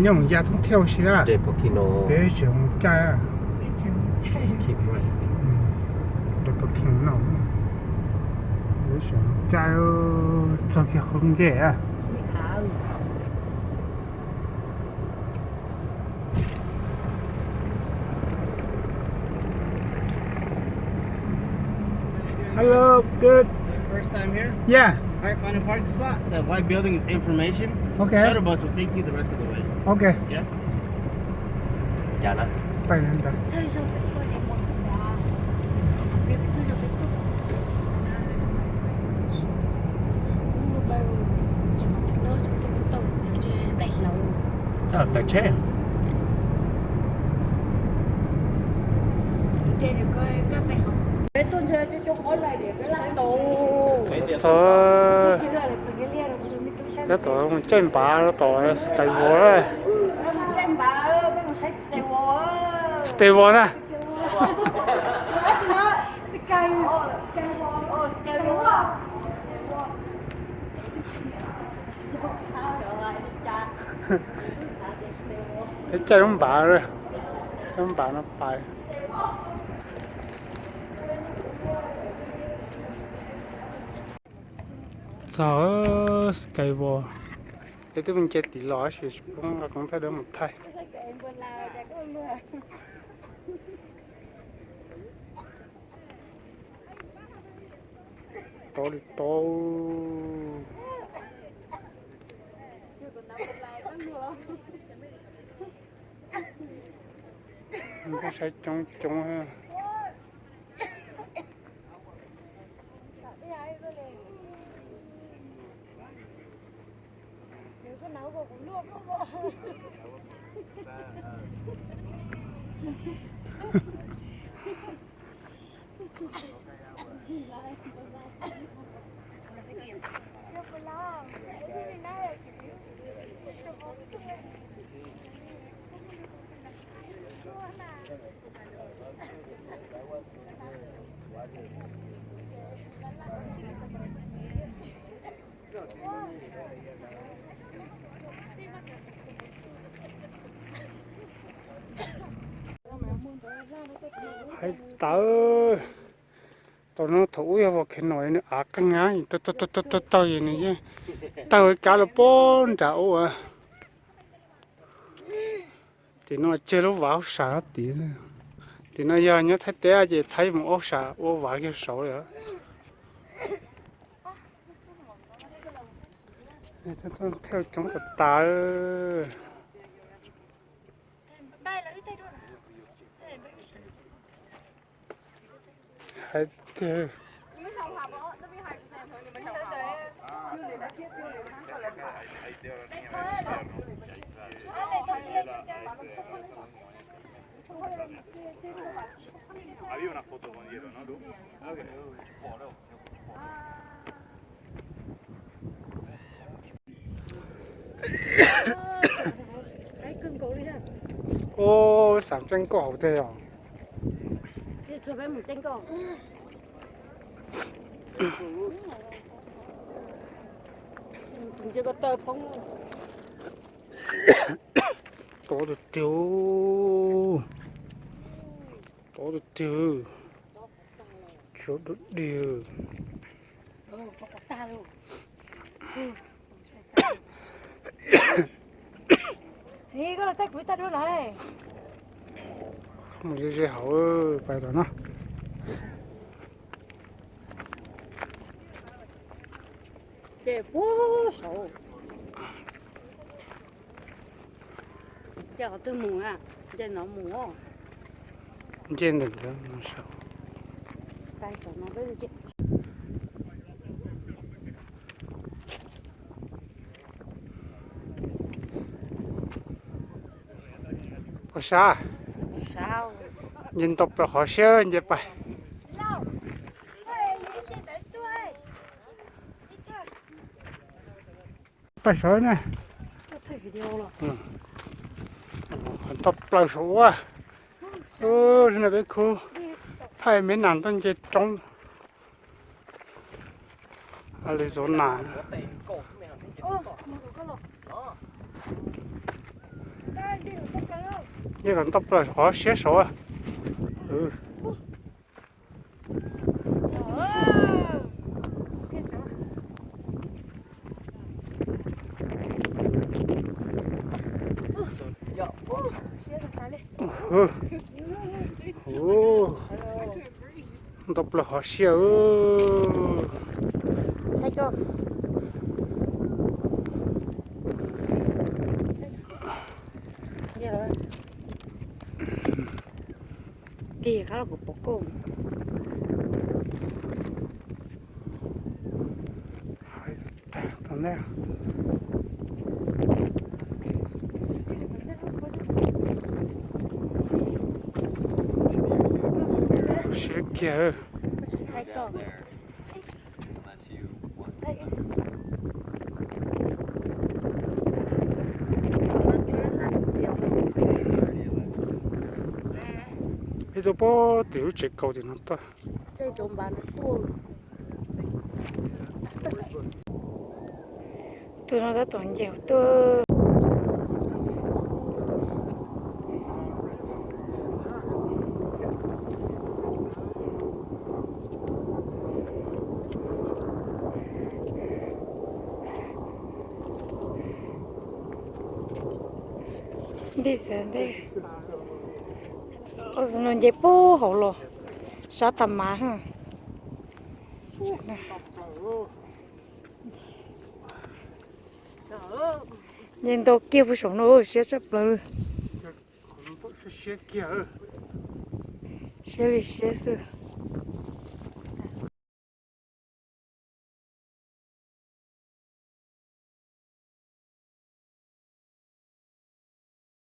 Yeej mus ya thoob thiaj si a. Peb tseem mus caij. Peb tseem mus caij no. Peb tseem caij txog kiag qhov ncej a. Hello, good. First time here? Yeah. All right, find a parking spot. That white building is information. Okay. Shuttle bus will take you the rest of the way. Okay. Yeah. Tais no ntag. Tawm tsheb. Txog, tab tom mus caij npav rau tom Sky World. Sky World na. Peb caij lub npav, caij lub npav no pais. Txog Sky World, peb twb mus nce tim los tab sis tsis pub nqa koob thaij dawb mus thaij. Tau li tau. Saib coob coob. Hais tawv, tau no thaum ub yog volcano nws av qeeg na, tawg tawg tawg nws yeej tawg kav los pem nram ub. Tim no ces lub vaj hauj sam tim, tim no yog nyob Thaib teb ces Thaib mus ua hauj sam ua vaj kiag saud lawm. Thiaj coob tas tas. Hais tiag. Ub, xam tseeb nkauj hauv tiag os. Tod tiag tiag, tod tiag tiag, tsuav dub dig. Mus ze ze hauv pais tom no. Ces puag saud. Ces qhov twg mus na? Ces no mus. Nce ntawm ntawd mus saud. Ua sab, nce ntau plaws qhov siab nce pais. Pais saud na. Ntau plaws saud ua. Ub, no peb khub phaij me nas tuaj nce roob. Arizona. Nce los ntau plaws qhov siab saud. Ntau plaws qhov siab. Tig qab los kuv pom koj. Siab kiag. Peb tuaj pem tim lub tsev kaus tim no tuaj. Tus no tab tom nce tuaj. Nti xav ntej, no nce puag hauv los sab tas mas. Nce ntau kiag puag saum no siab tshaj plaws. Siab li siab xwb.